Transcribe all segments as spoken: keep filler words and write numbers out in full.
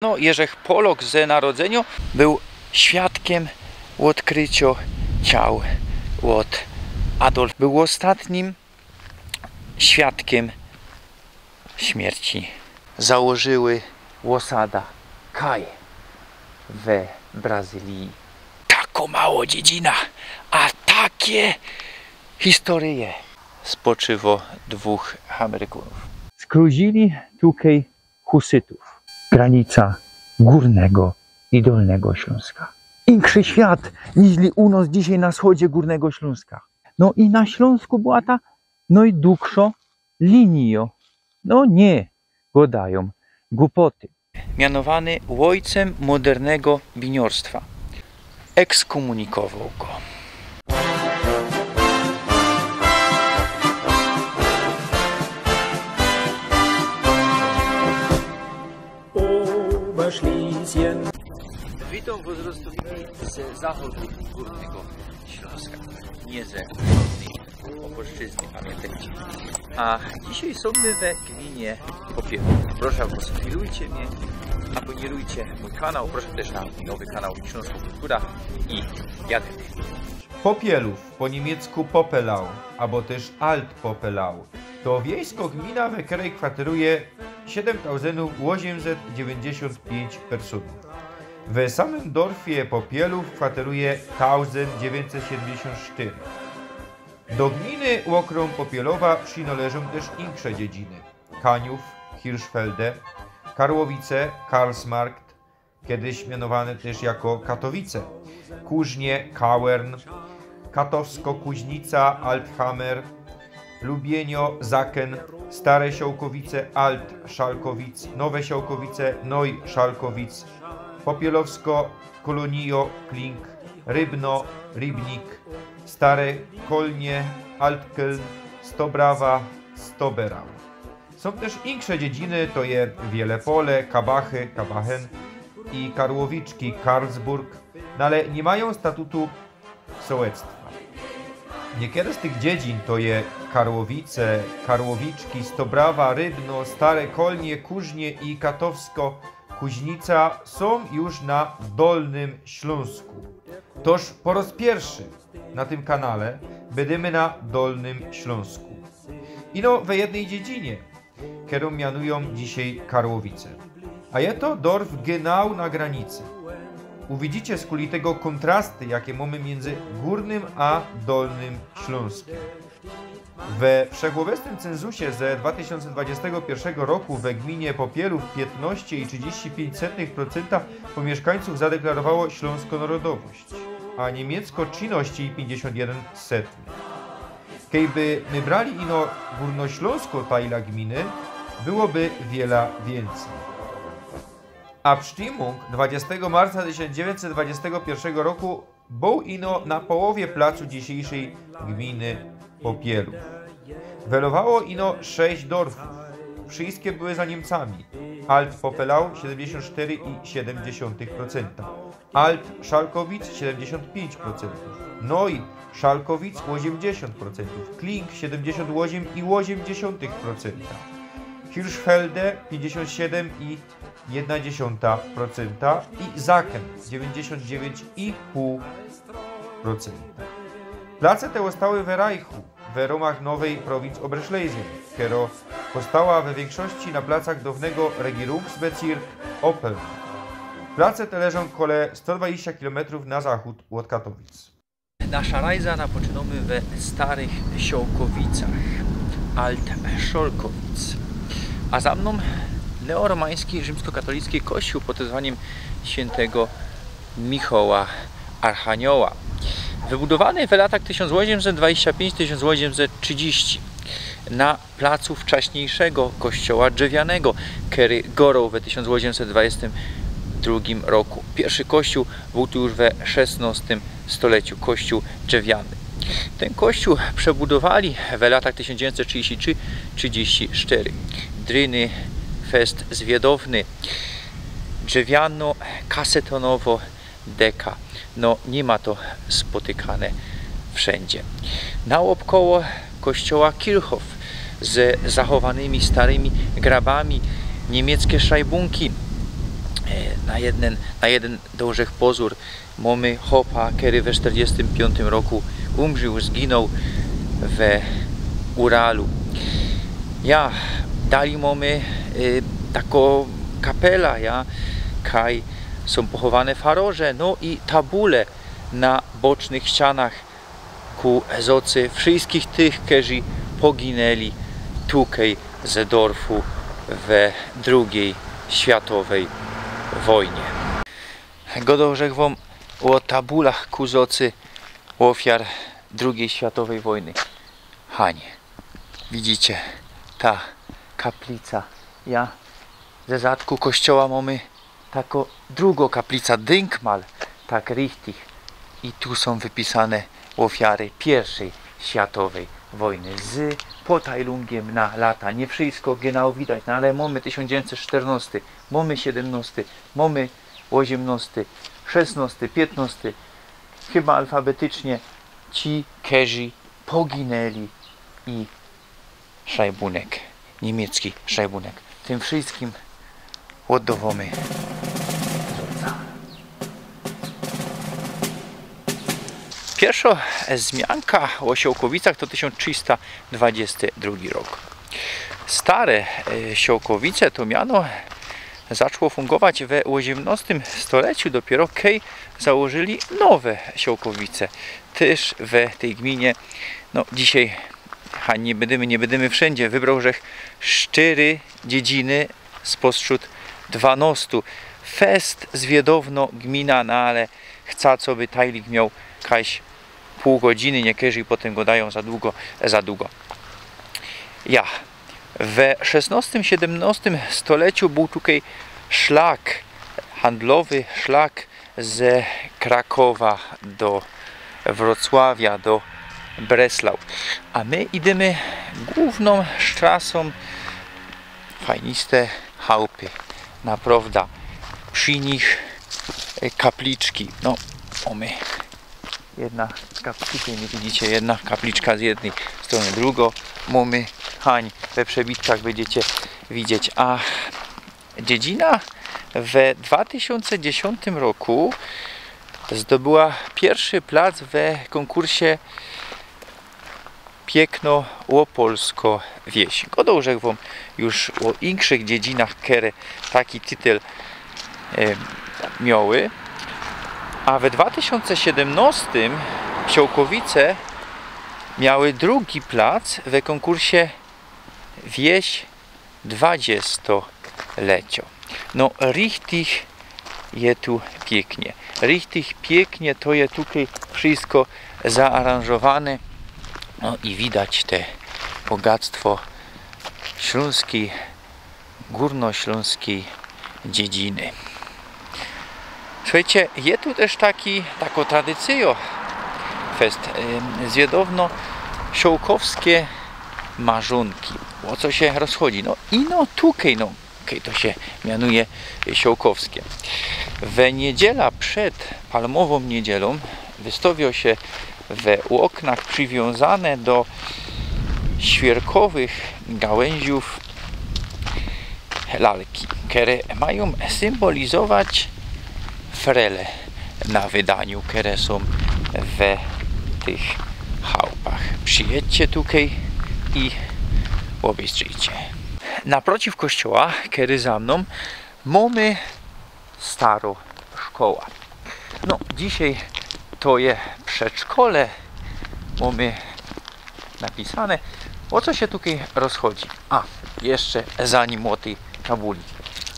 No, Jerzech Polok ze narodzeniŏ bōł świadkiym ôdkryciŏ ciał ôd Adolf. Bōł ôstatnim świadkiym śmierci. Założyły ôsada Kaj we Brazylii. Takŏ małŏ dziedzina, a takie historyje. Spoczywŏ dwōch Amerykōnōw. Skrōzili tukej husytōw. Granica Górnego i Dolnego Ślōnska. Inszy świat, niźli u nŏs dzisiej na wschody Górnego Ślōnska. No i na Ślōnsku była ta nojdukszŏ linijŏ. No niy, gŏdajōm głupoty. Mianowany ôjcym modernnego winiŏrstwa. Ekskōmunikowoł go. Witōm wŏs roztōpili ze zachodu Górnego Ślōnska, niy ze wschodnij Ôpolszczyzny, pamiyntajcie. A dzisiej sōm my we gmīnie Popielōw. Proszã wŏs, subskrybujcie mie, abōnirujcie mōj kanał, proszã tyż na mōj nowy kanał Ślōnskŏ Kultura i Jagody. Popielōw, po niymiecku Poppelau, abo tyż Altpoppelau, to wiejskŏ gmina, we kerej kwateruje siedym tauzyndōw ôziymset dziewiyńćdziesiōnt piyńć persōnōw. We samym dorfie Popielōw kwateruje tauzynd dziewiyńćset siedymdziesiōnt sztyry. Do gminy ôkrōm Popielowa przinŏleżōm tyż insze dziedziny: Kaniōw, Hirschfelde, Karłowice, Karlsmarkt, kejsik mianowane tyż jako Katowice, Kurznie, Kałern, Katowsko, Kuźnica, Althammer, Lubienio, Zaken, Stare Siołkowice, Alt Szalkowic, Nowe Siołkowice, Neu Szalkowic, Popielowsko, Kolonio, Klink, Rybno, Rybnik, Stare Kolnie, Altköln, Stobrawa, Stoberau. Sōm tyż insze dziedziny, to je Wiele Pole, Kabachy, Kabachen i Karłowiczki, Karlsburg, no ale niy majōm statutu sołectwa. Niykere z tych dziedzin, to je Karłowice, Karłowiczki, Stobrawa, Rybno, Stare Kolnie, Kurznie i Katowsko, Kuźnica, sōm już na Dolnym Ślōnsku. Toż po roz piyrszy na tym kanale bydymy na Dolnym Ślōnsku. Ino we jednyj dziedzinie, kerōm mianujōm dzisiej Karłowice. A je to dorf genau na granicy. Uwidzicie skuli tego kōntrasty, jake mōmy miyndzy Gōrnym a Dolnym Ślōnskim. We wszechłowiestym cynzusie ze dwa tysiōnce dwudziestego piyrszego roku we gminie Popielōw piytnŏście i trzidziści piyńć setnych procynta pōmiyszkańcōw zadeklarowało ślōnskõ narodowość, a niymiecko trzinŏście i piyńćdziesiōnt jedyn setnych. Kejby my brali ino Gōrnoślōnskõ tajla gminy, byłoby wiela wiyncyj. Abstimmung dwudziestego marca tysiōnc dziewiyńćset dwudziestego piyrszego roku bōł ino na połowie placu dzisiejszyj gminy Popielōw. Welowało ino sześć dorfōw. Wszyjske były za Niymcami. Altpoppelau siedymdziesiōnt sztyry i siedym dziesiōntych procynta. Alt Szalkowic siedymdziesiōnt piyńć procyntōw. Neu Szalkowic ôziymdziesiōnt procyntōw. Klink siedymdziesiōnt ôziym i ôziym dziesiōntych procynta. Hirschfelde piyńćdziesiōnt siedym i jedna dziesiōnta procynta i Zaken dziewięćdziesiąt dziewięć i pół procenta. Place te ôstały we Reichu, we rōmach nowyj prowincji Oberschlesien, kerŏ powstała we wiynkszości na placach downego Regierungsbezirk Oppeln. Place te leżōm kole sto dwadzieścia kilometrōw na zachōd ôd Katowic. Nasza rajza napoczynōmy we Starych Siołkowicach, Alt Szolkowic. A za mnōm neoromański, rzimskokatolicki kościōł pod wezwanim świyntego Michoła Archanioła. Wybudowany we latach tysiōnc ôziymset dwadzieścia piyńć, tysiōnc ôziymset trzidziści na placu wczaśniyjszego kościoła drzewianego, kery goroł we tysiōnc ôziymset dwadzieścia drugi roku. Piyrszy kościoł bōł tu już we szesnŏstym stoleciu, kościoł drzewiany. Tyn kościoł przebudowali we latach tysiōnc dziewiyńćset trzidziści trzecia, trzidziści sztyry. Dryny, fest zwiadowny, drzewiano-kasetonowŏ deka. No, niy ma to spotykane wszyndzie. Naôbkoło kościoła Kirchhof ze zachowanymi starymi grabami, niymieckie szajbōnki, Na jedyn, na jedyn dołżech pozōr. Mōmy chopa, kery we sztyrdziestym piōntym roku umrził, zginył we Uralu. Ja, dali mōmy, y, tako kapela, ja, kaj sōm pochowane faroże, no i tabule na bocznych ścianach ku zocy wszyskich tych, kerzy poginyli tukej ze dorfu we drugij światowej wojnie. Godoł żech wōm ô tabulach ku zocy ôfiar drugij światowej wojny. Hanie, widzicie, ta kaplica. Ja, ze zadku kościoła mōmy tako drugo kaplica, Denkmal, tak richtig. I tu sōm wypisane ôfiary piyrwszej światowej wojny z potajlungiym na lata. Niy wszysko genau widać, no ale mōmy tysiōnc dziewiyńćset sztyrnŏsty, mōmy siedymnŏsty, mōmy ôziymnŏsty, szesnŏsty, piytnŏsty. Chyba alfabetycznie ci, kerzy poginyli i szajbunek, niymiecki szajbunek. Tym wszyskim ôddŏwōmy. Piyrwszŏ zmianka ô Siołkowicach to tysiōnc trzista dwadziesty drugi rok. Stare, e, Siołkowice to miano zaczło fungować we ôziymnŏstym stoleciu, dopiyro kej założyli nowe Siołkowice. Tyż we tyj gminie, no, dzisiej, ha, niy bydymy, niy bydymy wszyndzie. Wybrŏł żech sztyry dziedziny spozd dwanŏstu. Fest zwiadowno gmina, no ale chca, coby tajlik mioł kajś pōł godziny, niykerzy potym godajōm za dugo, za dugo. Ja, we szesnŏstym, siedymnŏstym stoleciu bōł tukej szlak handlowy, szlak ze Krakowa do Wrocławia, do Breslau. A my idymy głōwnōm sztrasōm, fajniste chałpy, naprŏwda. Przi nich, e, kapliczki. No, mōmy jedna kap-, tukej, widzicie, jedna kapliczka z jednyj strōny, drugŏ. Mōmy hań, we przebitkach bydziecie widzieć. A dziedzina we dwa tysiōnce dziesiōntym roku zdobyła piyrwszy plac we kōnkursie Piykno Ôpolsko Wieś. Godoł żech wōm już ô inkszych dziedzinach, kere taki tytel, e, mioły. A we dwa tysiōnce siedymnŏstym Siołkowice mioły drugi plac we kōnkursie Wieś dwadziestoleciŏ. No, richtig je tu piyknie. Richtig piyknie to je tukej wszysko zaaranżowane. No i widać te bogactwo ślōnskij, gōrnoślōnskij dziedziny. Suchejcie, je tu tyż taki, takŏ tradycyjŏ fest, ym, zwiadowno siołkowske marzōnki. Ô co sie rozchodzi? No ino tukej, no, kej to sie mianuje siołkowske. We niydziela przed Palmowōm Niydzelōm wystŏwiŏ sie we ôknach prziwiōnzane do świerkowych gałynziōw lalki, kere majōm symbolizować frele na wydaniu, kere sōm we tych chałpach. Przijedzcie tukej i ôbejrzyjcie. Naprociw kościoła, kery za mnōm, mōmy starŏ szkoła. No, dzisiej to je przedszkole. Mōmy napisane. Ô co sie tukej rozchodzi? A, jeszcze zanim ô tyj tabuli.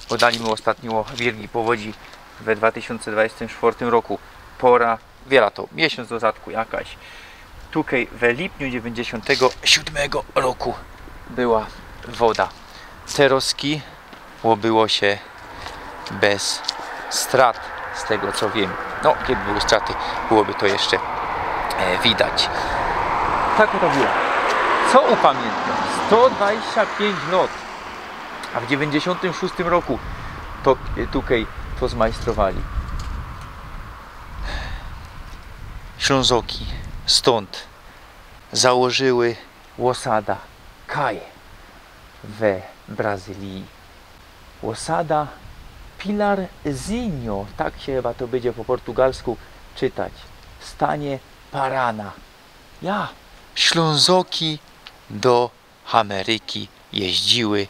Godali my ôstatnio ô wielkij powodzi we dwa tysiōnce dwudziestym czworztym roku. Pora, wiela to, miesiōnc do zadku jakajś. Tukej we lipniu dziewiyńćdziesiōntego siōdmego roku była woda. Terŏzki ôbyło sie bez strat, z tego co wiym. No, kejby były straty, byłoby to jeszcze, e, widać. Tak to było. Co upamiyntnōm? Sto dwadzieścia pięć lŏt. A w dziewiyńćdziesiōntym szōstym roku to, e, tukej to zmajstrowali. Ślōnzoki stōnd założyły ôsada kaj we Brazylii. Ôsada Pilarzinho, tak sie chyba to bydzie po portugalsku czytać, w stanie Parana. Ja, Ślōnzoki do Ameryki jeździły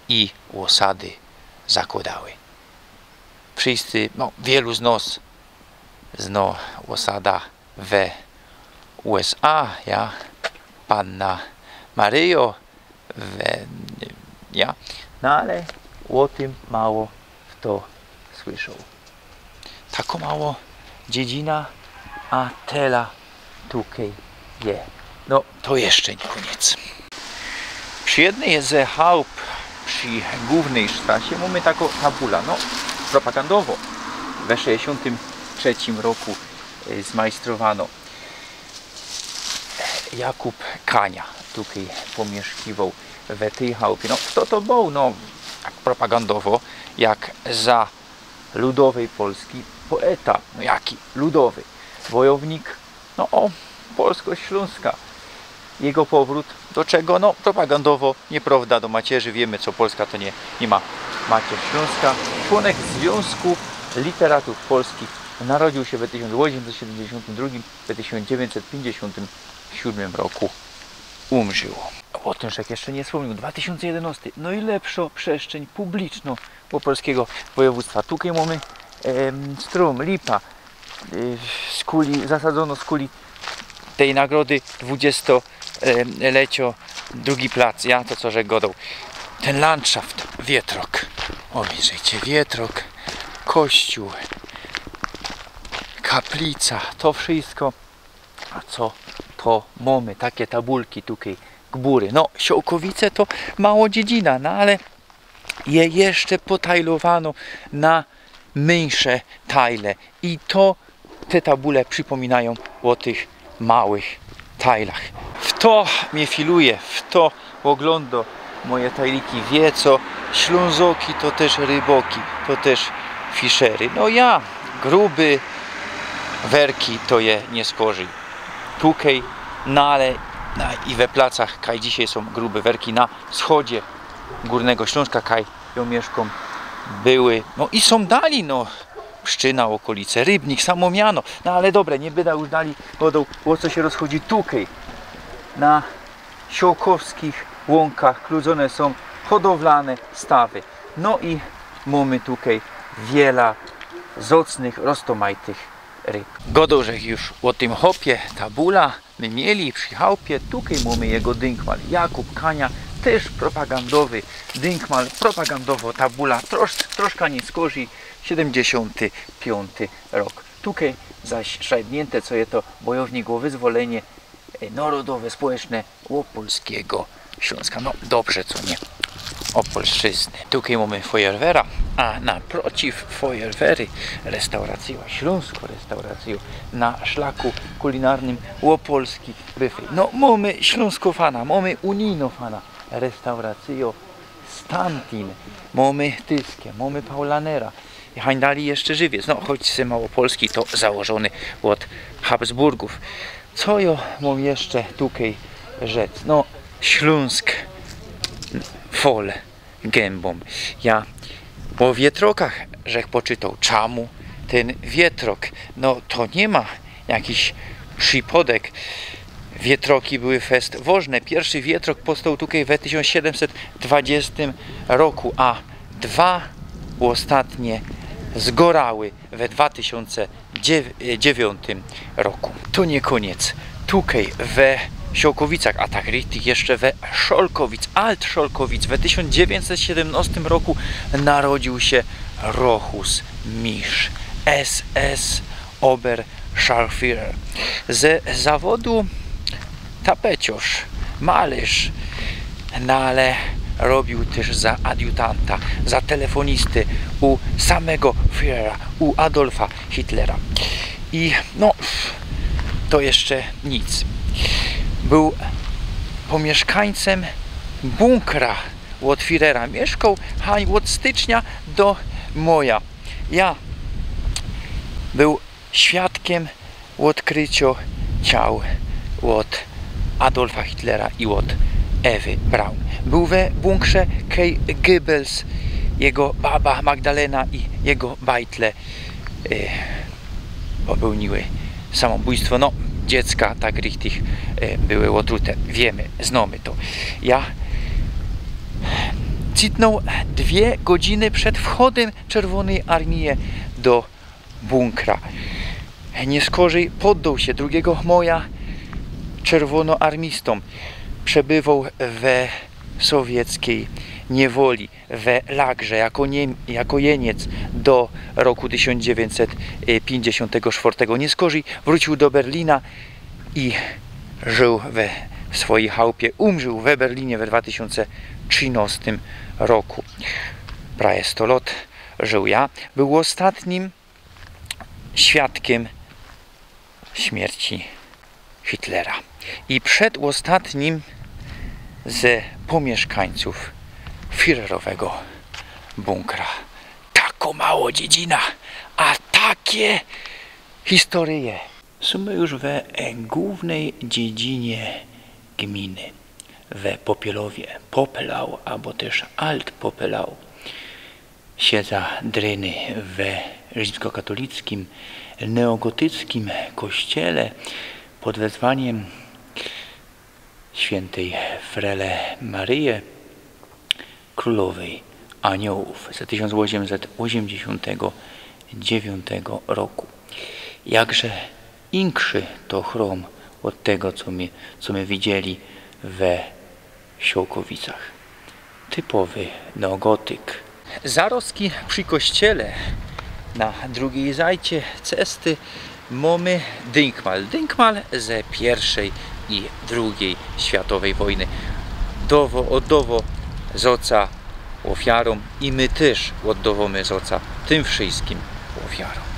i ôsady zakłŏdały. Wszyjscy, no, wielu z nos zno ôsada we U S A, ja, Panna Maryjo, we, ja. No ale ô tym mało fto słyszoł. Takŏ małŏ dziedzina, a tela tukej je. No, to jeszcze niy kōniec. Przi jednyj ze chałup, przi głōwnyj strasie, mōmy takŏ tabula, no, propagandowo. We sześćdziesiōntym trzecim roku, y, zmajstrowanŏ. Jakub Kania tukej pōmieszkiwoł we tyj chałupie. No, fto to bōł? No, tak propagandowo, jak za ludowyj Polski poeta. No, jaki ludowy? Wojownik, no, ô polskość Ślōnska. Jego powrōt do czego? No, propagandowo, niy prŏwda, do macierzi. Wiymy, co Polska to niy, niy ma macierz Ślōnska. Człōnek Zwiōnzku Literatōw Polskich. Narodził sie we tysiōnc ôziemset siedymdziesiōntym drugim, we tysiōnc dziewiyńćset piyńćdziesiōntym siódmym roku umrził. Ô tym żech jeszcze niy spōmniōł. Dwa tysiōnce jedynŏsty. Nojlepszŏ przestrzyń publicznŏ ôpolskigo wojewōdztwa. Tukej mōmy, em, strōm, lipa, y, z kuli, zasadzōnŏ z kuli tyj nagrody dwudziestoleciŏ, drugi plac, ja to co żech gŏdoł. Tyn landszaft, wietrok. Ôbejrzyjcie, wietrok, kościōł, kaplica, to wszysko. A co to mōmy? Take tabulki tukej, gbury. No, Siołkowice to małŏ dziedzina, no ale je jeszcze potajlowanŏ na myńsze tajle. I to te tabule przipōminajōm ô tych małych tajlach. Fto mie filuje, fto ôglōndŏ moje tajliki, wiy, co Ślōnzoki to tyż ryboki, to tyż fiszery. No ja, grube werki to je niy skorzij. Tukej, no ale, no, i we placach, kaj dzisiej sōm grube werki na wschodzie Gōrnego Ślōnska, kaj jŏ miyszkōm, były, no i sōm dali, no, Pszczyna, ôkolice, Rybnik, samo miano. No ale dobre, niy bydã już dali gŏdoł, ô co sie rozchodzi tukej. Na siołkowskich łōnkach kludzōne sōm hodowlane stawy. No i mōmy tukej wiela zocnych, roztōmajtych ryb. Gŏdoł żech już ô tym chopie, tabula. My mieli przi chałpie, tukej mōmy jego dynkmal. Jakub Kania, tyż propagandowy dynkmal, propagandowŏ tabula, trosz-, troszka niy skorzij, siedymdziesiōnty piōnty rok. Tukej zaś szajbniynte, co je to bojownik ô wyzwolynio, e, narodowe, społeczne, ô polskigo Ślōnska. No dobrze, co niy ô polszczyzny. Tukej mōmy Fojerwera, a naprociw Fojerwery restauracyjŏ, ślōnskŏ restauracyjŏ na szlaku kulinarnym Opolski Buffet. No, mōmy ślōnskofana, mōmy unijnofana restauracyjŏ Stantin, mōmy Tyskie, mōmy Paulanera. I hań dali jeszcze Żywiec. No, choć sy małopolski, to założōny ôd Habsburgōw. Co jŏ mōm jeszcze tukej rzec? No, Ślōnsk fol gębōm. Ja ô wietrokach żech poczytoł. Czamu tyn wietrok? No, to niy ma jakiś przipŏdek. Wietroki były fest wŏżne. Piyrszy wietrok powstoł tukej we tysiōnc siedymset dwadziestym roku, a dwa ôstatnie zgorały we dwa tysiōnce dziewiōntym roku. To niy kōniec. Tukej we Siołkowicach, a tak richtig jeszcze we Szolkowic, Alt Szolkowic, we tysiōnc dziewiyńćset siedymnŏstym roku narodził sie Rochus Misz, S S Oberscharführer. Ze zawodu tapeciŏrz, malyrz, no ale robiōł tyż za adiutanta, za telefonisty u samego Führera, u Adolfa Hitlera. I no, to jeszcze nic. Bōł pōmiyszkańcym bunkra ôd Führera. Miyszkoł hań ôd stycznia do mŏja. Ja bōł świadkym ôdkryciŏ ciał ôd Adolfa Hitlera i ôd Ewy Braun. Bōł we bunkrze, kej Goebbels jego baba Magdalena i jego bajtle e, popełniły samobójstwo. No, dziecka tak richtig e, były otrute. Wiymy, znōmy to. Ja cytnōł dwie godziny przed wchodym Czerwōnyj Armije do bunkra. Niyskorzij poddoł sie drugiego moja czerwōnoarmistōm. Przebywoł we sowieckiej niewoli, we lagrze jako, Niem- jako Jeniec do roku tysiōnc dziewiyńćset piyńćdziesiōntego sztwŏrtego. Niyskorzij wrōciōł do Berlina i żył we swojij chałpie. Umrził we Berlinie we dwa tysiōnce trzynŏstym roku. Prawie sto lŏt żył. Ja. Bōł ôstatnim świadkym śmierci Hitlera. I przedôstatnim ze pōmiyszkańcōw führerowego bunkra. Tako mało dziedzina, a takie historyje. Sōm już we e, głōwnyj dziedzinie gminy, we Popielowie, Popelau, abo tyż Altpopelau. Siedzã dryny we rzimskokatolickym, neogotyckym kościele pod wezwaniem świyntej Frele Maryje, Krōlowyj Aniołōw z tysiōnc ôziymset ôziymdziesiōntego dziewiōntego roku. Jakże inkszy to chrōm ôd tego, co my, co my widzieli we Siołkowicach. Typowy neogotyk. Zarostki przi kościele na drugij zajcie cesty mōmy dynkmal. Dynkmal ze piyrwszej i drugij światowyj wojny. Dŏwo, ôddŏwŏ zŏca ôfiarōm i my tyż ôddŏwōmy zŏca tym wszyjskim ôfiarōm.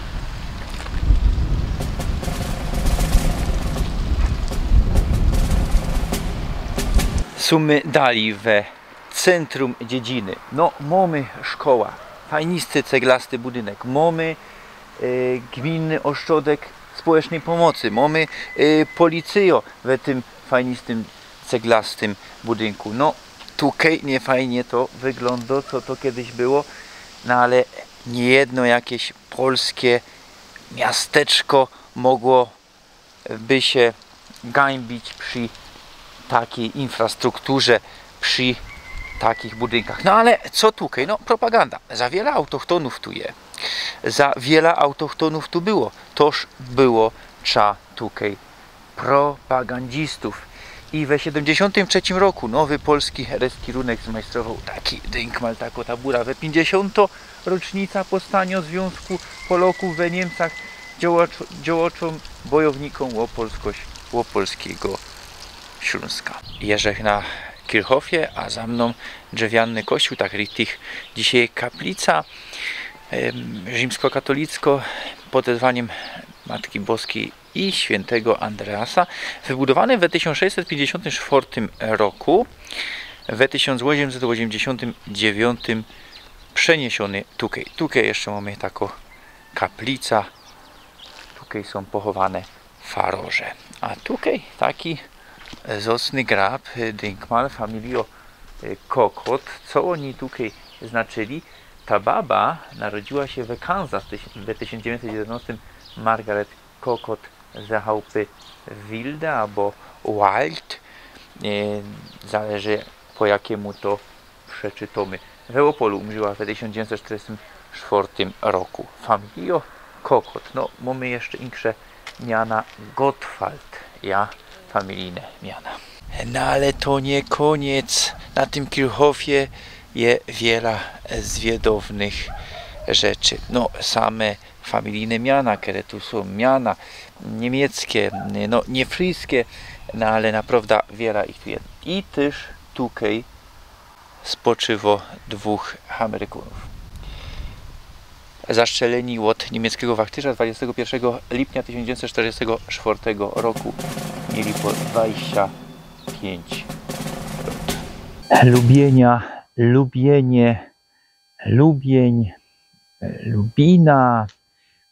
Sōm my dalij we centrum dziedziny. No, mōmy szkoła, fajnisty ceglasty budynek, mōmy e, gminny ôstrzodek społecznyj pōmocy, mōmy e, policyjŏ we tym fajnistym ceglastym budynku. No, tukej niyfajnie to wyglōndŏ, co to kejś było, no ale niyjedno jakeś polske miasteczko mogło by sie gańbić przi takij infrastrukturze, przi takich budynkach. No ale co tukej? No, propaganda. Za wiela autochtonōw tu je. Za wiela autochtonōw tu było. Toż było trza tukej propagandzistōw. I we siedymdziesiōntym trzecim roku Nowy Polski Reskirunek zmajstrowoł taki dynkmal, tako tabura. We piyńćdziesiōntŏ rocznica powstaniŏ Zwiōnzku Polŏkōw we Niymcach, dziołacz-, dziołŏczōm, bojownikōm ô polskość, ô polskigo Ślōnska. Jeżech na Kirchhofie, a za mnōm drzewianny kościōł, tak richtig dzisiej kaplica, em, rzimskokatolickŏ pod wezwaniem Matki Boskij i świyntego Andreasa, wybudowany we tysiōnc sześćset piyńćdziesiōntym sztwŏrtym roku, we tysiōnc ôziymset ôziymdziesiōntym dziewiōntym przeniesiōny tukej. Tukej jeszcze mōmy tako kaplica. Tukej sōm pochowane faroże. A tukej taki zosny grab, e, dynkmal, familijŏ, e, Kokot. Co ôni tukej znaczyli? Ta baba narodziła sie we Kansas tyś-, we tysiōnc dziewiyńćset jedenŏstym, Margaret Kokot ze chałpy Wilde abo Wild. E, zależy, po jakimu to przeczytōmy. We Opolu umrziła we tysiōnc dziewiyńćset sztyrdziestym sztwŏrtym roku. Familijŏ Kokot. No, mōmy jeszcze inksze miana Gottwald. Ja, familijne miana. No ale to niy kōniec. Na tym Kirchhofie je wiela zwiedownych rzeczy. No, same familijne miana, kere tu sōm, miana niymieckie, no, niy wszyjske, no, ale naprŏwdã wiela ich tu je. I tyż tukej spoczywo dwōch Amerykōnōw. Zastrzeleni ôd niymieckigo wachtyrza dwudziestego piyrszego lipnia tysiōnc dziewiyńćset sztyrdziestego sztwŏrtego roku. Mieli po dwadzieścia pięć lŏt. Lubienia, Lubienie, Lubień, Lubina.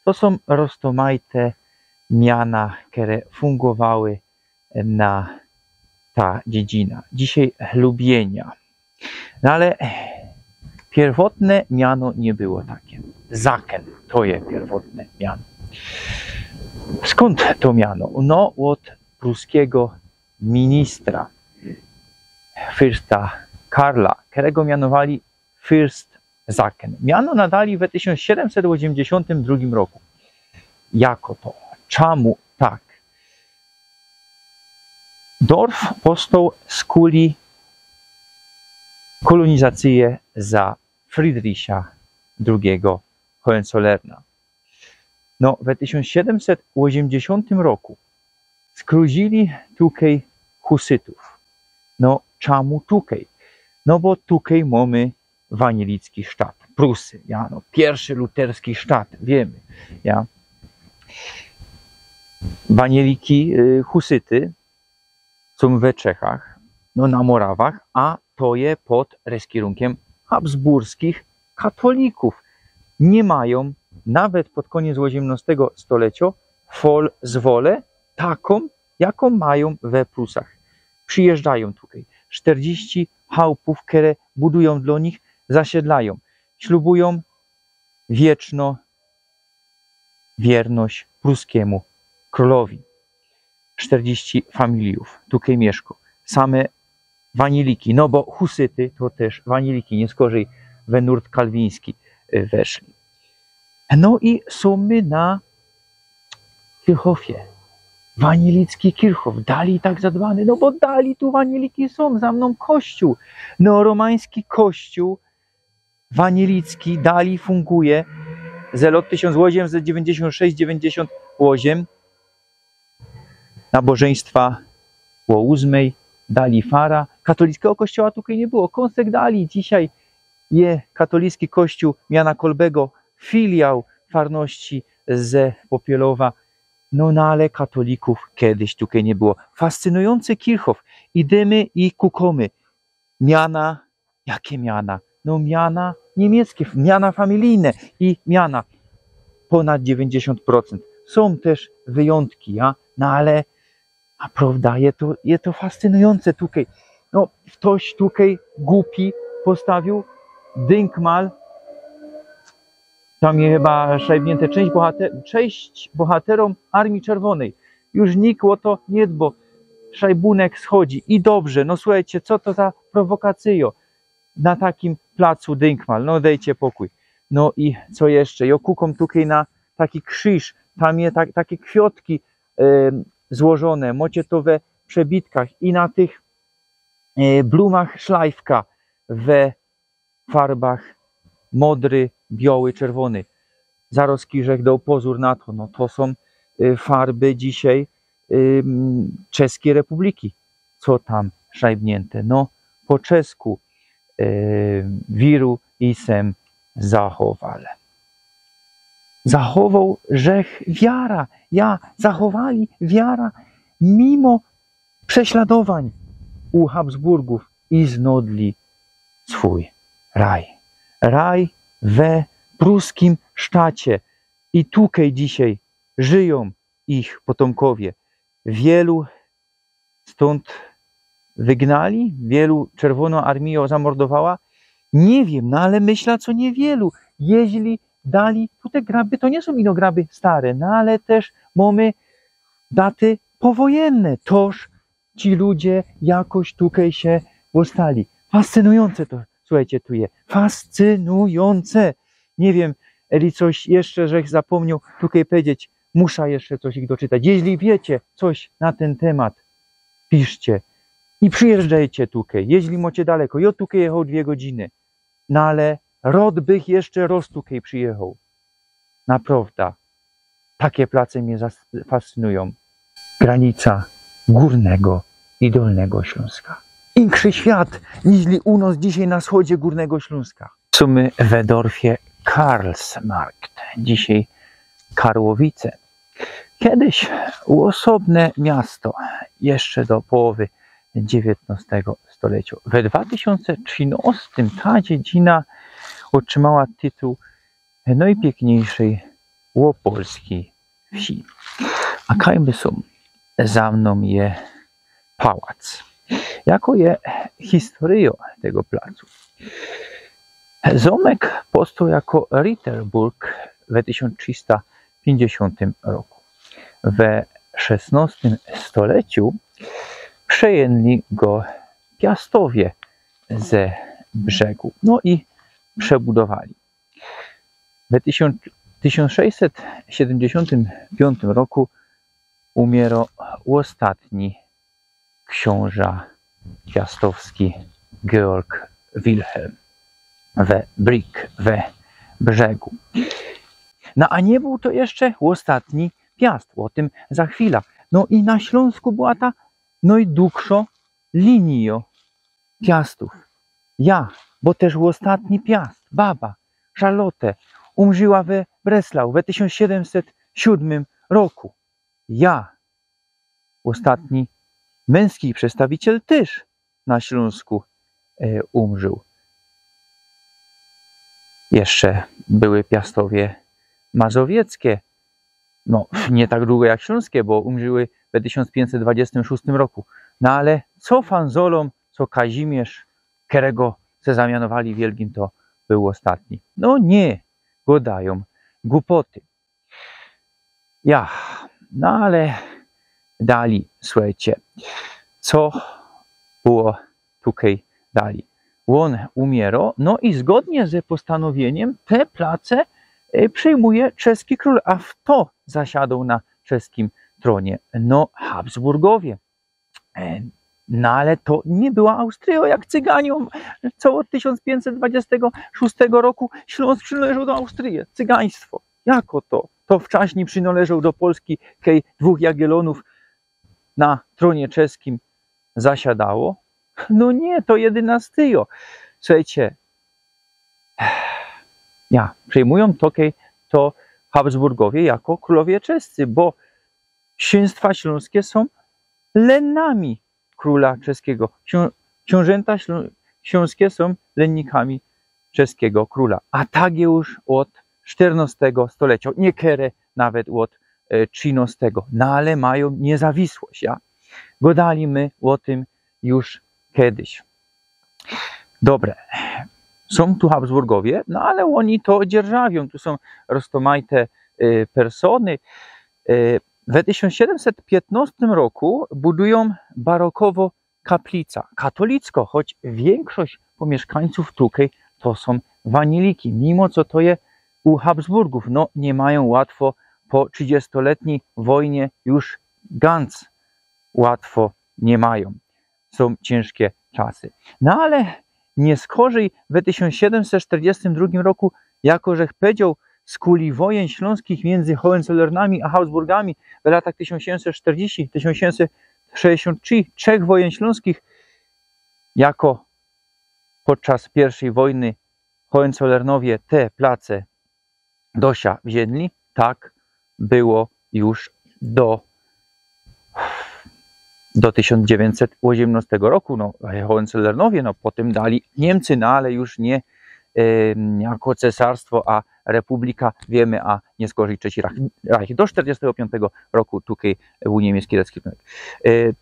To sōm roztōmajte miana, kere fungowały na ta dziedzina. Dzisiej Lubienia. No ale Piyrwotne miano niy było take. Zaken to je piyrwotne miano. Skōnd to miano? No, ôd pruskigo ministra, fyrsta Karla, kerego mianowali fyrst Zaken. Miano nadali we tysiōnc siedymset ôziymdziesiōntym drugim roku. Jako to? Czymu tak? Dorf powstoł skuli kolonizacyje za Friedricha drugigo Hohenzollerna. No, we tysiōnc siedymset ôziymdziesiōntym roku skrōzili tukej husytōw. No, czymu tukej? No bo tukej mōmy wanielicki sztat, Prusy, ja, no, piyrszy luterski sztat, wiymy, ja. Wanieliki, y, husyty sōm we Czechach, no, na Morawach, a to je pod reskirōnkym habsburskich katolikōw. Niy majōm nawet pod kōniec ôziymnostego stoleciŏ fol zwole takōm, jakōm majōm we Prusach. Przijyżdżajōm tukej. Sztyrdziści chałpōw, kere budujōm dlō nich, zasiedlajōm. Ślubujōm wieczno wierność pruskimu krōlowi. Sztyrdziści familijōw tukej miyszko. Same wanieliki, no bo husyty to tyż wanieliki, niy skorzyj we nurt kalwiński, y, weszli. No i sōm my na Kirchhofie. Wanielicki Kirchhof, dali tak zadbany, no bo dali tu wanieliki sōm, za mnōm kościōł. Neoromański kościōł wanielicki dali funguje ze lot tysiōnc ôziymset dziewięćdziesiąt sześć dziewięćdziesiąt osiem. Nabożyństwa ô ózmej, dali fara. Katolickigo kościoła tukej niy było. Kōnsek dali dzisiej je katolicki kościōł miana Kolbego, filiał farności ze Popielowa. No, no ale katolikōw kejsik tukej niy było. Fascynujōncy Kirchhof. Idymy i kukōmy. Miana, jake miana? No miana niymieckie, miana familijne i miana. Pōnad dziewięćdziesiąt procent. Sōm tyż wyjōntki, ja? No ale, a prowda, je to, je to fascynujōnce tukej. No, ftoś tukej gupi postawiōł dynkmal, tam je chyba szajbniynte, cześć bohater-, cześć bohaterōm Armii Czerwōnyj. Już nikt ô to niy dbo. Szajbunek schodzi i dobrze. No słuchejcie, co to za prowokacyjo na takim placu dynkmal? No dejcie pokōj. No i co jeszcze? Jo kukōm tukej na taki krziż. Tam je tak, take kwiŏtki, e, złożōne. Mocie to we przebitkach i na tych, e, blumach szlajfka we farbach modry, bioły, czerwōny. Zarŏz żech doł pozōr na to, no to sōm, y, farby dzisiej, y, m, Czeskiej Republiki. Co tam szajbniynte? No, po czesku, y, wiyru i sōm zachowali. Zachowoł żech wiara, ja, zachowali wiara mimo prześladowōń u Habsburgōw i znŏdli swōj raj. Raj we pruskim sztacie. I tukej dzisiej żyjōm ich potōmkowie. Wielu stōnd wygnali, wielu Czerwōnŏ Armijŏ zamordowała. Niy wiym, no ale myśla, co niywielu. Jeźli dali, tu te graby, to niy sōm ino graby stare, no ale tyż mōmy daty powojynne. Toż ci ludzie jakoś tukej sie ôstali. Fascynujōnce to, słuchejcie, tu je. Fascynujōnce. Niy wiym, eli coś jeszcze żech zapōmnioł tukej pedzieć. Musza jeszcze coś ich doczytać. Jeźli wiycie coś na tyn tymat, piszcie. I przijyżdżejcie tukej, jeźli mocie daleko. Jo tukej jechoł dwie godziny. No ale rŏd bych jeszcze rŏz tukej przijechŏł. Naprowda. Take place mie zas-, fascynujōm. Granica Gōrnego i Dolnego Ślōnska. Inszy świat, niźli u nŏs dzisiej na wschŏdzie Gōrnego Ślōnska. Sōm my we dorfie Karlsmarkt, dzisiej Karłowice. Kejsik ôsobne miasto, jeszcze do połowy dziewiyntnŏstego stoleciŏ. We dwa tysiōnce trzynŏstym ta dziedzina ôtrzimała tytuł nojpiykniyjszyj ôpolskij wsi. A kaj my sōm, za mnōm je pałac. Jako je historyjŏ tego placu? Zōmek powstoł jako Ritterburg we tysiōnc trzysta piyńćdziesiōntym roku. We szesnostym stoleciu przejynli go Piastowie ze Brzegu. No i przebudowali. We tysiōnc, tysiōnc sześćset siedymdziesiōntym piōntym roku umiyro ôstatni ksiōnża piastowski Georg Wilhelm we Brigg, we Brzegu. No a niy bōł to jeszcze ôstatni Piast, ô tym za chwila. No i na Ślōnsku była ta nojdugszŏ linijo Piastōw. Ja, bo tyż ôstatni Piast, baba Charlotte, umrziła we Breslau we tysiōnc siedymset siōdmym roku. Ja, ôstatni myński przedstawiciel, tyż na Ślōnsku e, umrził. Jeszcze były Piastowie mazowieckie, no, niy tak dugo jak ślōnskie, bo umrziły we tysiōnc piyńćset dwadziestym szōstym roku. No ale co Fanzolōm, co Kazimierz, kerego se zamianowali Wielgim, to bōł ôstatni. No niy, godajōm gupŏty. Ja, no ale dali, słuchejcie, co było tukej dali. Ôn umiyro, no i zgodnie ze postanowiyniym te place e, przejmuje czeski krōl, a fto zasiadōł na czeskim tronie? No, Habsburgowie. E, no ale to niy była Austrija, jak Cyganiōm, co ôd tysiōnc piyńćset dwadziestego szōstego roku Ślōnsk przinŏleżoł do Austryje. Cygaństwo. Jako to? To wczaśnij przinŏleżoł do Polski, kej dwōch Jagiellōnōw na tronie czeskim zasiadało? No niy, to jedynastyjo. Słuchejcie, ja, przejmujōm to, kej to Habsburgowie jako krōlowie czescy, bo ksiynstwa ślōnskie sōm lenami krōla czeskigo. Ksiō-, ksiōnżynta ślō-, ślōnskie sōm lennikami czeskigo krōla. A tak je już ôd sztyrnŏstego stolecio, niykere nawet ôd e, trzynŏstego. No ale majōm niyzawisłość, ja? Godali my ô tym już kedyś. Dobre. Sōm tu Habsburgowie, no ale ôni to dzierżawiōm. Tu sōm roztōmajte e, persōny. E, we tysiōnc siedymset piyńtnŏstym roku budujōm barokowŏ kaplica. Katolicko, choć wiynkszość pōmiyszkańcōw tukej to sōm waniliki. Mimo co to je u Habsburgōw, no niy majōm łatwo po trzidziestoletnij wojnie, już ganz łatwo niy majōm. Sōm ciynżkie czasy. No ale niy skorzij we tysiōnc siedymset sztyrdziestym drugim roku, jako żech pedzioł, skuli wojyn ślōnskich miyndzy Hohenzollernami a Habsburgami w latach tysiōnc siedymset sztyrdziści, tysiōnc siedymset sześćdziesiōnt trzi, trzech wojyn ślōnskich, jako podczas piyrwszyj wojny Hohenzollernowie te place do sia wziyni, tak było już do, do tysiōnc dziewiyńćset ôziymnŏstego roku. No, Hohenzollernowie, no, potym dali Niymcy, no, ale już niy e, jako cesarstwo, a republika, wiymy, a niy skorzij trzeci Reich. Reich. Do sztyrdziestego piōntego roku tukej bōł niymiecki Reichskrōn. E,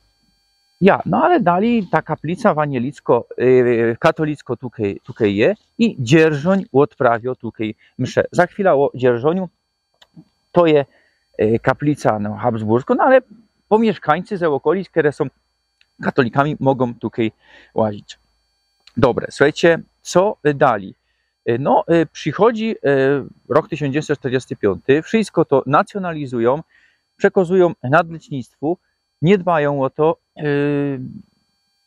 ja, no ale dali ta kaplica wanielicko, e, katolicko tukej, tukej je i dzierżōń ôdprawiŏ tukej msze. Za chwila ô dzierżōniu. To je e, kaplica, no, habsbursko, no ale pōmiyszkańcy ze ôkolic, kere sōm katolikami, mogōm tukej łazić. Dobre, słuchejcie, co dali? E, no, e, przichodzi e, rok tysiōnc dziewiyńćset sztyrdziesty piōnty, wszysko to nacjōnalizujōm, przekŏzujōm nadlecnictwu, niy dbajōm ô to, e,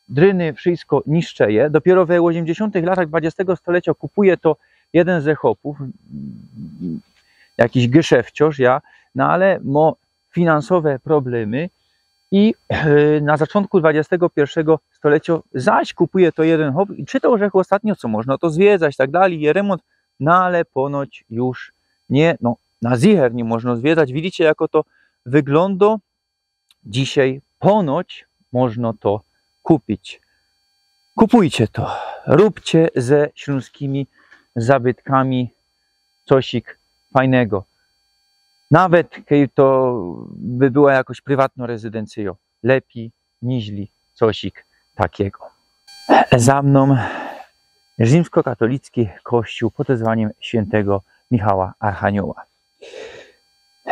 dryny wszysko niszczeje. Dopiyro we ôziymdziesiōntych latach dwadziestego stolecio kupuje to jedyn ze chopōw, jakiś geszefciŏrz, ja, no ale mŏ finansowe problymy i e, na zaczōntku dwadziestego piyrszego stolecio zaś kupuje to jedyn chop i czytoł żech ôstatnio, co można to zwiedzać, tak dali, je remōnt, no ale ponoć już niy, no, na zicher niy można zwiedzać. Widzicie, jako to wyglōndo? Dzisiej ponoć można to kupić. Kupujcie to. Rōbcie ze ślōnskimi zabytkami cosik fajnego. Nawet kej to by była jakoś prywatnŏ rezydencyjŏ, lepij niźli cosik takigo. Za mnōm rzimskokatolicki kościōł pod wezwaniym świyntegŏ Michała Archanioła.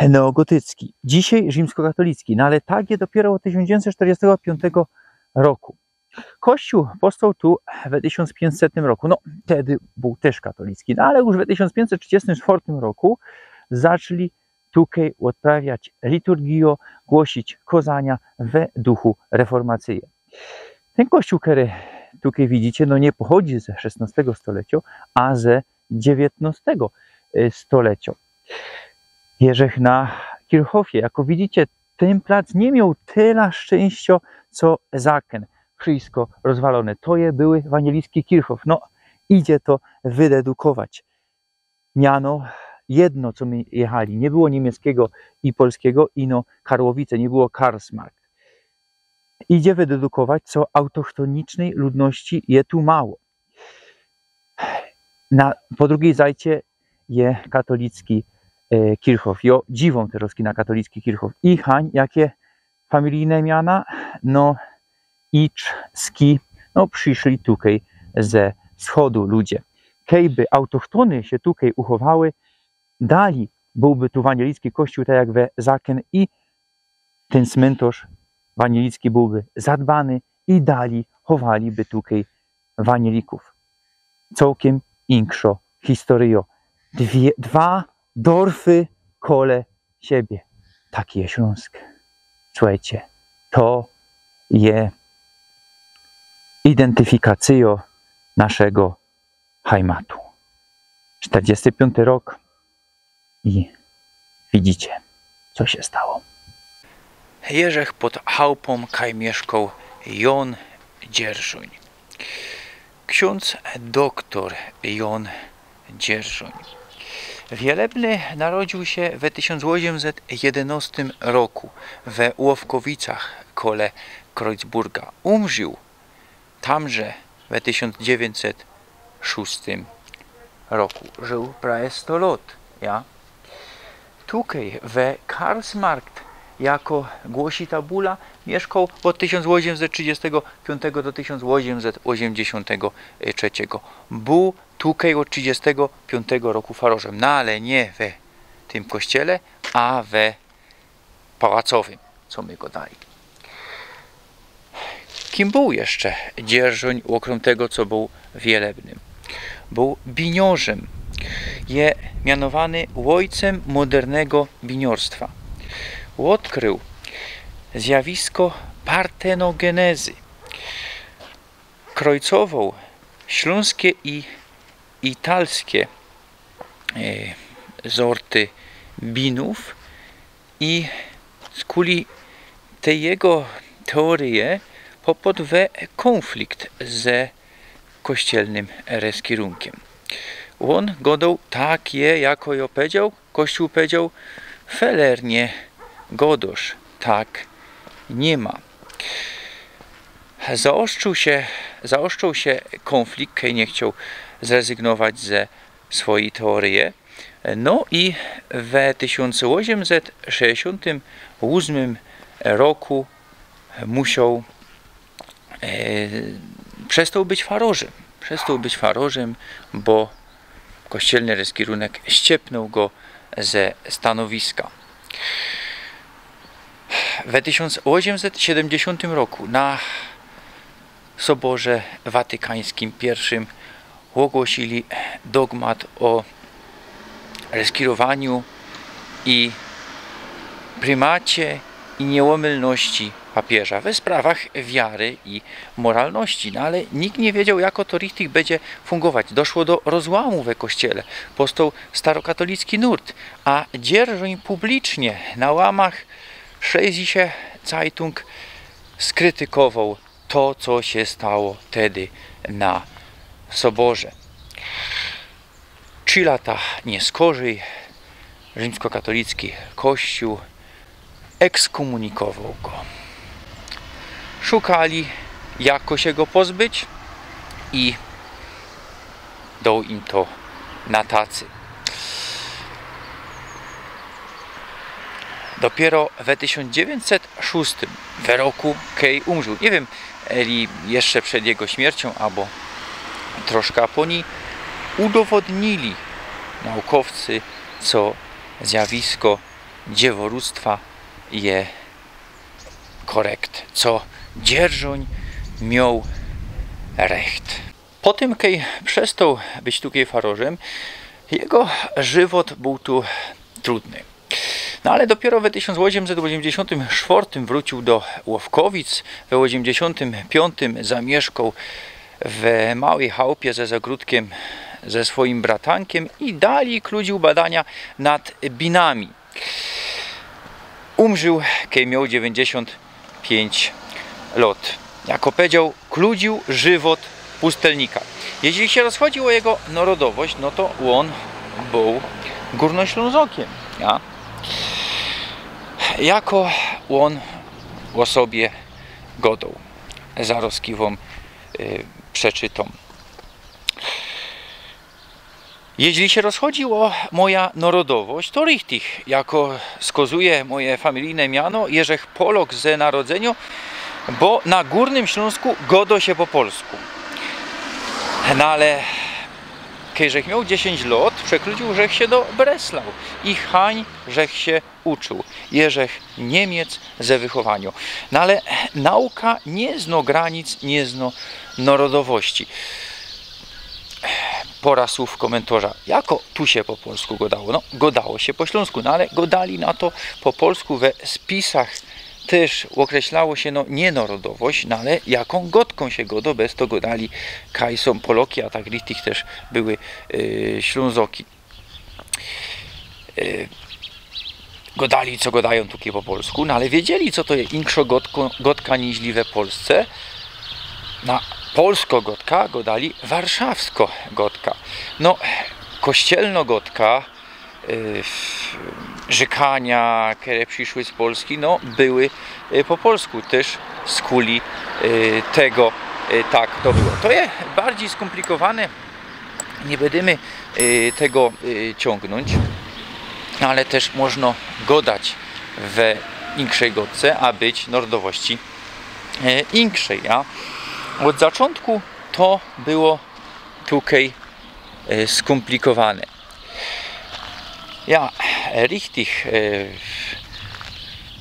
Neogotycki, dzisiej rzimskokatolicki, no ale tak je dopiyro ôd tysiōnc dziewięćset czterdziestego piątego roku. Kościōł powstoł tu we tysiōnc pięćsetnym roku. No, wtedy bōł tyż katolicki, no ale już we tysiōnc pięćset trzidziestym czwartym roku zaczli tukej ôdprawiać liturgijo, głosić kŏzania we duchu reformacyje. Tyn kościōł, kery tukej widzicie, no niy pochodzi ze szesnŏstego stoleciŏ, a ze dziewiyntnŏstego, y, stoleciŏ. Jeżech na Kirchhofie, jako widzicie, tyn plac niy mioł tela szczynściŏ, co zakyn. Wszysko rozwalōne. To je były wanielijski Kirchhof. No, idzie to wydedukować. Miano jedno, co my jechali. Niy było niymieckigo i polskigo, ino Karłowice, niy było Karlsmarkt. Idzie wydedukować, co autochtonicznyj ludności je tu mało. Na, po drugij zajcie je katolicki, e, Kirchhof. Jŏ dziwōm terŏz na katolicki Kirchhof. I hań, jakie familijne miana, no, Icz, Ski, no, prziszli tukej ze wschodu ludzie. Kejby autochtōny sie tukej uchowały, dali bōłby tu wanielijski kościōł, tak jak we zakyn, i tyn smyntŏrz wanilijski bōłby zadbany i dali chowaliby tukej wanilijkōw. Cołkiym inkszŏ historyjŏ. Dwie, dwa dorfy kole siebie. Taki je Ślōnsk. Słuchejcie, to je identyfikacyjŏ naszego hajmatu. Czterdziesty piōnty rok i widzicie, co sie stało. Jeżech pod chałpōm, kaj miyszkoł Jōn Dzierżōń. Ksiōndz doktor Jōn Dzierżōń. Wielebny narodził sie we tysiōnc ôziemset jedynŏstym roku we Łowkowicach kole Kreuzburga. Umrził tamże we tysiōnc dziewiyńćset szōstym roku. Żył prawie sto lŏt, ja. Tukej we Karlsmarkt, jako głosi ta bula, miyszkoł ôd tysiōnc ôziemset trzidziestego piōntego do tysiōnc ôziemset ôziemdziesiōntego trzeciego. Bōł tukej ôd trzidziestego piōntego roku farorzym, no ale niy we tym kościele, a we pałacowym, co my godali. Kim bōł jeszcze Dzierżōń, ôkrōm tego, co bōł wielebnym? Bōł biniorzym. Je mianowany ôjcym modernego biniorstwa. Ôdkrył zjawisko partenogenezy. Krojcowoł ślōnskie i italskie, e, zorty binōw i skuli te jego teoryje popadł we kōnflikt ze kościelnym reskirunkiym. Ôn godoł: „Tak je, jako jo pedzioł”, Kościōł pedzioł: „Felernie godosz, tak niy ma”. Zaostrził sie, zaostrził sie kōnflikt, kej niy chcioł zrezygnować ze swojij teoryje. No i we tysiōnc ôziemset sześćdziesiōntym ôsmym roku musioł, e, przestoł być farorzym. Przestoł być farorzym, bo kościelny reskirunek ściepnōł go ze stanowiska. We tysiōnc ôziemset siedymdziesiōntym roku na Soborze Watykańskim piyrszym ôgłosili dogmat ô reskirowaniu i prymacie i niyłomylności papieża we sprawach wiary i moralności. No ale nikt niy wiedzioł, jako to richtig bydzie fungować. Doszło do rozłamu we kościele. Powstoł starokatolicki nurt, a Dzierżōń publicznie na łamach Schlesische Zeitung skrytykowoł to, co sie stało tedy na Soborze. Trzi lata niyskorzij rzimskokatolicki kościōł ekskōmunikowoł go. Szukali, jako sie go pozbyć, i doł im to na tacy. Dopiyro we tysiōnc dziewiyńćset szōstym, we roku, kej umrził, niy wiym, eli jeszcze przed jego śmierciōm, abo troszka po ni udowodnili naukowcy, co zjawisko dziewōrōstwa je korekt, co dzierżōń mioł recht. Po tym, kej przestoł być tukej farorzym, jego żywot bōł tu trudny. No ale dopiero we tysiōnc ôziemset ôziemdziesiōntym sztwŏrtym wrōciōł do Łowkowic, we ôziemdziesiōntym piōntym zamieszkoł w małej chałpie ze zagródkiym ze swojim bratankiym i dalij kludziōł badania nad binami. Umrził, kej mioł dziewiyńćdziesiōnt piyńć lŏt. Jako powiedzioł, kludziōł żywot pustelnika. Jeźli sie rozchodzi ô jego nŏrodowość, no to ôn bōł Gōrnoślōnzokiym, ja? Jako ôn ô sobie gŏdoł. Zarŏz kiwōm, y, przeczytōm. Jeźli sie rozchodzi ô moja nŏrodowość, to richtig, jako skŏzuje moje familijne miano, jeżech Polok ze narodzeniŏ, bo na Gōrnym Ślōnsku gŏdŏ sie po polsku. No ale kejżech mioł dziesiyńć lŏt, przekludziōł żech sie do Breslau i hań żech sie uczōł, jeżech Niymiyc ze wychowaniŏ. No ale nauka niy zno granic, niy zno nŏrodowości. Pŏra słōw kōmentorza. Jako tu sie po polsku gŏdało? No, gŏdało sie po ślōnsku, no ale gŏdali na to po polsku. We spisach tyż ôkreślało sie, no, niy nŏrodowość, no ale jakōm gŏdkōm sie gŏdŏ, bez to gŏdali, kaj sōm Poloki, a tak richtig tyż były, y, Ślōnzoki. Y, gŏdali, co gŏdajōm tukej po polsku, no ale wiedzieli, co to je inkszŏ gŏdko-, gŏdka niźli we Polsce. Na polskõ gŏdkã gŏdali warszawskõ gŏdkã. No, kościelnõ gŏdkã, y, w-, rzykania, kere prziszły z Polski, no, były, y, po polsku tyż, skuli, y, tego, y, tak to było. To je bardzij skōmplikowane. Niy bydymy, y, tego, y, ciōngnōńć, no ale tyż możno gŏdać we inkszej gŏdce, a być nŏrodowości, y, inkszej, ja? Ôd zaczōntku to było tukej, y, skōmplikowane. Ja, richtig, y,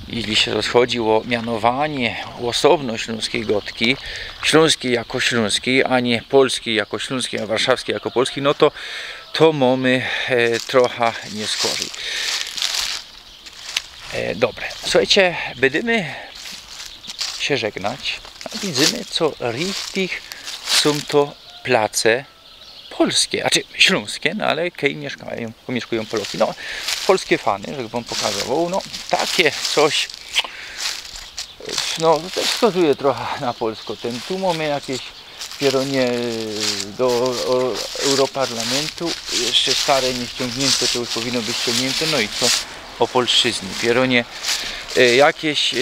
jeźli sie rozchodzi ô mianowanie ôsobno ślōnskij gŏdki, ślōnskij jako ślōnskij, a niy polskij jako ślōnskij, a warszawskij jako polskij, no to, to mōmy, e, trocha niyskorzyj. E, dobre, suchejcie, bydymy sie żegnać. A widzymy, co richtig sōm to place polske, znaczy ślōnske, no ale kej miyszkajōm, miyszkajōm Poloki. No, polske fany, żech wōm pokazowoł, no, take coś, no, to tyż wskazuje trocha na Polskõ. Tyn, tu mōmy jakeś pierōnie do, o, Europarlamentu, jeszcze stare, niyściōngniynte, to już powinno być ściōngniynte, no i co ô polszczyznie? Pierōnie, e, jakeś, e,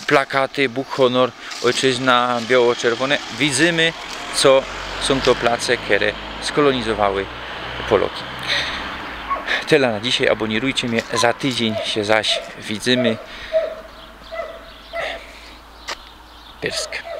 plakaty, Bōg, honor, ôjczyzna, biało-czerwōne. Widzymy, co sōm to place, kere skolonizowały Poloki. Tela na dzisiej, abōnirujcie mie, za tydziyń sie zaś widzymy. Pyrsk.